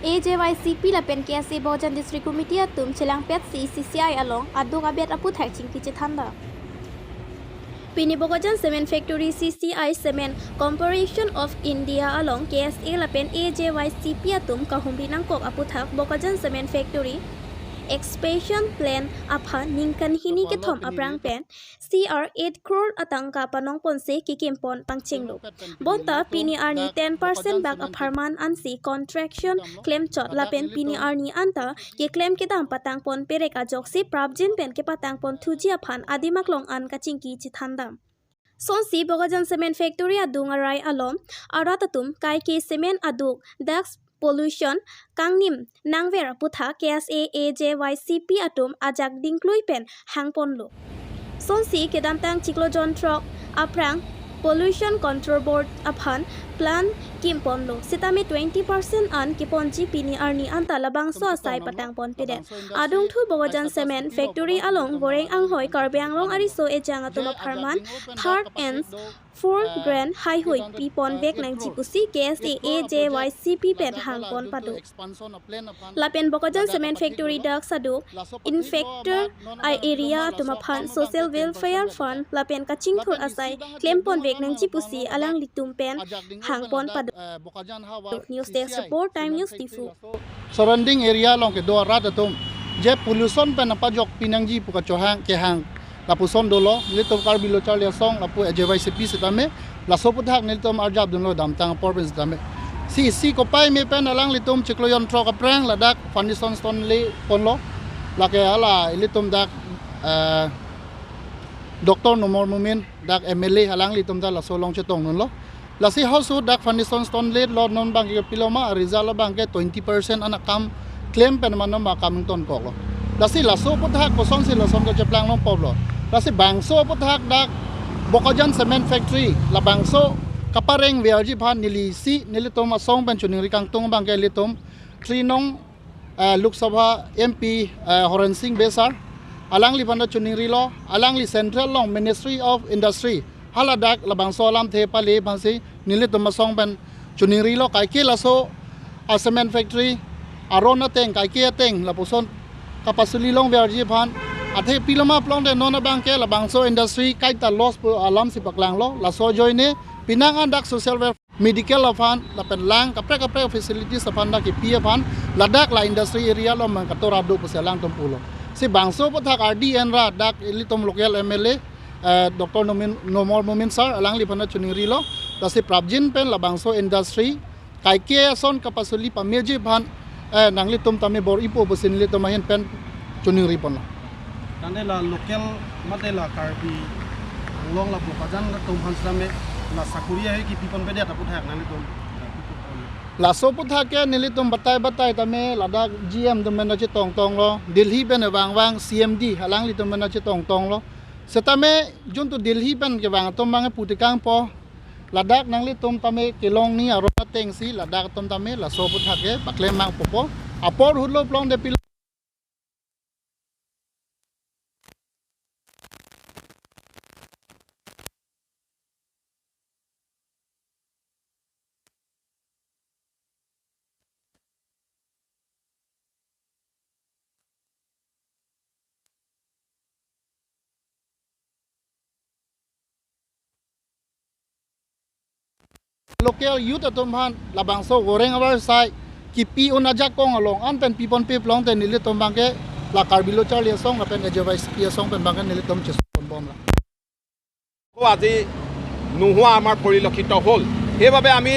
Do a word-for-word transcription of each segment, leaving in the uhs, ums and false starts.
A J Y C P lapen K S A Bokajan District Committee atum chelangpetsi C C I along aduk abet aputhak chingki chethandam. Pini Bokajan Cement Factory C C I Cement Corporation of India along K S A lapen A J Y C P atum kahumri nangkok aputhak Bokajan Cement Factory expansion plan aphan ningkan hini kethom aphrang pen C R eight crore atangka panongponsi kekimpon pangchenglo. Bonta pini arni ten percent bak apharman ansi contraction klemchot lapen pini arni anta keklem kedam patangpon perek ajoksi prapjin pen kepatangpon thuji aphan adim aklong an kachingki chethandam. Sonsi Bokajan Cement Factory adung arai along arat atum kaike cement aduk dust pollution kangnim nangver aputhak K S A A J Y C P atum ajak dingklui pen hangponlo. Sonsi kedamtang chiklo jonthrok aphrang Pollution Control Board aphan plan kimponlo. Sitame twenty percent an kiponji pini arni anta labangso asai patangponpedet. Adungthu Bokajan Cement Factory along goreng anghoi Karbi Anglong ariso ejang atum apharman third and fourth grant haihui piponvek nangji pusi K S A A J Y C P pen hangpon pado. Lapen Bokajan Cement Factory dust aduk infected area atum aphan Social Welfare Fund lapen kachingthur asai klemponvek nangji pusi alanglitum pen hangpon pado. News Desk Report, Time News Diphu. Surrounding area along kedo arat atum je pollution pen apajok pinangji pu kachohang kehang lapuson dolo, nelitum Karbi Lo Charli Asong lapu A J Y C P sitame, laso aputhak nelitum arjap dunlo damtang apor pen sitame. Si isi kopai me pen alanglitum chiklo jonthrok aphrang ladak foundation stone lay ponlo. Lake hala ilitum dak, eh, Doctor Numal Momin dak M L A alanglitum ta laso along chetongdunlo. Lasi halaso dak foundation stone lay lo, non abangke piloma result abangke twenty percent an akam klem pen manom akam ingtonkoklo. Lasi laso aputhak kosonsi lason kacheplang longpoplo. Lasi bangso aputhak dak Bokajan Cement Factory labangso kaparengverji aphan neli isi nelitum asong pen choningri kangtung abangke ilitum three nong, eh, Lok Sabha M P, eh, Horen Sing Bey sir, alangliphan ta choningrilo, alangli Central along Ministry of Industry haladak labangso alamthe pale aphansi nelitum asong pen choningrilo, kaike laso a cement factory aron ateng kaike ateng lapuson kapasuli longverji aphan, athe piloma pulote non abangke labangso industry kaita loss pu alamsi paklanglo. Laso ajoine penang an dak social welfare, medical aphan lapen lang kaprek kaprek facilities aphan dak kipi aphan ladak la industry area along mang katora do pusi alangtum pulo. Si bangso aputhak ardi enra dak ilitum local M L A, eh, Doctor Nomin, Numal Momin sir alangliphan ta choningrilo. Lasi prapjin pen labangso industry kaike ason kapasuli pameji aphan, eh, nanglitum tame bor-ipo pusi nelitum ahin pen choningri ponlo. Tangte la local mate la Karbi Anglong la Bokajan atum aphan sitame la sakori ahe kipiponpedet aputhak nanglitum. Laso aputhak ke nelitum batai batai tame ladak G M atum pen ta chetongtonglo, Delhi pen vangvang C M D alanglitum pen ta chetongtonglo. Setame juntu Delhi pen kevang atum abang putikangpo, ladak nanglitum tame kelong ni aron atengsi ladak atum tame laso aputhak ke paklem mang popo. Apor hutlo pulote pil local youth atum aphan labangso goreng avar sai kipi un ajakong along an pen piponpe pulote nelitum abangke la Karbi Lo Charli Asong lapen A J Y C P asong pen abangke nelitum chesonbomlo. আজি নোহোৱা আমাৰ পৰিলক্ষিত হ'ল। সেইবাবে আমি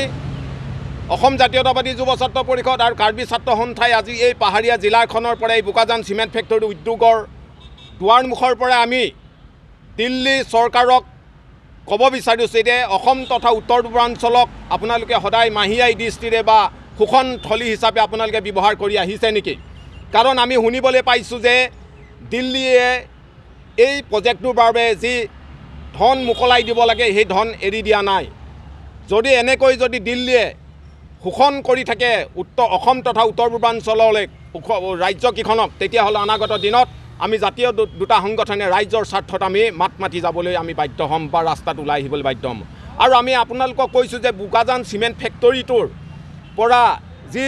অসম জাতীয়তাবাদী যুৱ ছাত্ৰ পৰিষদ আৰু কাৰ্বি ছাত্ৰ সন্থাই আজি এই পাহাৰীয়া জিলাখনৰ পৰা এই বোকাজান চিমেণ্ট ফেক্টৰী উদ্যোগৰ দুৱাৰমুখৰ পৰা আমি দিল্লী চৰকাৰক ক'ব বিচাৰিছোঁ যে অসম তথা উত্তৰ পূৰ্বাঞ্চলক আপোনালোকে সদায় মাহিয়াই দৃষ্টিৰে বা শোষণ থলী হিচাপে আপোনালোকে ব্যৱহাৰ কৰি আহিছে নেকি? কাৰণ আমি শুনিবলৈ পাইছোঁ যে দিল্লীয়ে এই প্ৰজেক্টটোৰ বাবে যি ধন মোকলাই দিব লাগে, সেই ধন এৰি দিয়া নাই। যদি এনেকৈ যদি দিল্লীয়ে শোষণ কৰি থাকে উত্তৰ, অসম তথা উত্তৰ পূৰ্বাঞ্চললৈ ওখ-, ৰাজ্যকেইখনক, তেতিয়াহ'লে অনাগত দিনত আমি জাতীয় দু-, দুটা সংগঠনে ৰাইজৰ স্বাৰ্থত আমি মাত মাতি যাবলৈ আমি বাধ্য হ'ম বা ৰাস্তাত ওলাই আহিবলৈ বাধ্য হ'ম। আৰু আমি আপোনালোকক কৈছোঁ যে বোকাজান চিমেণ্ট ফেক্টৰীটোৰ পৰা যি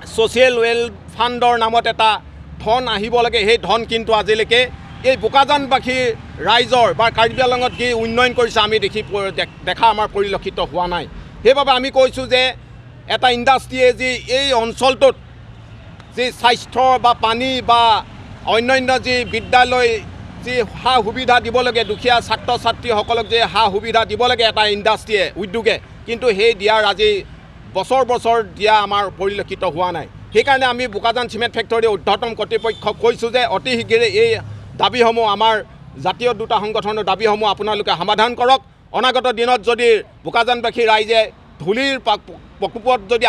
ছ'চিয়েল ৱেলফেয়াৰ ফাণ্ডৰ নামত এটা ধন আহিব লাগে, সেই ধন কিন্তু আজিলৈকে এই বোকাজানবাসী ৰাইজৰ বা কাৰ্বি আংলঙত যি উন্নয়ন কৰিছে আমি দেখি প- দে- দেখা আমাৰ পৰিলক্ষিত হোৱা নাই। সেইবাবে আমি কৈছোঁ যে এটা ইণ্ডাষ্ট্ৰীয়ে যি এই অঞ্চলটোত যি স্বাস্থ্য বা পানী বা অন্যান্য যি বিদ্যালয়, যি সা সুবিধা দিব লাগে, দুখীয়া ছাত্ৰ ছাত্ৰীসকলক যে সা সুবিধা দিব লাগে এটা ইণ্ডাষ্ট্ৰীয়ে, উদ্যোগে, কিন্তু সেই দিয়াৰ আজি বছৰ বছৰ দিয়া আমাৰ পৰিলক্ষিত হোৱা নাই। সেইকাৰণে আমি বোকাজান চিমেণ্ট ফেক্টৰী ঊৰ্ধ্বতম কৰ্তৃপক্ষক কৈছোঁ যে অতি শীঘ্ৰে এই দাবীসমূহ, আমাৰ জাতীয় দুটা সংগঠনৰ দাবীসমূহ আপোনালোকে সমাধান কৰক। অনাগত দিনত যদি বোকাজানবাসী ৰাইজে ধূলিৰ পাক- প্ৰকোপত যদি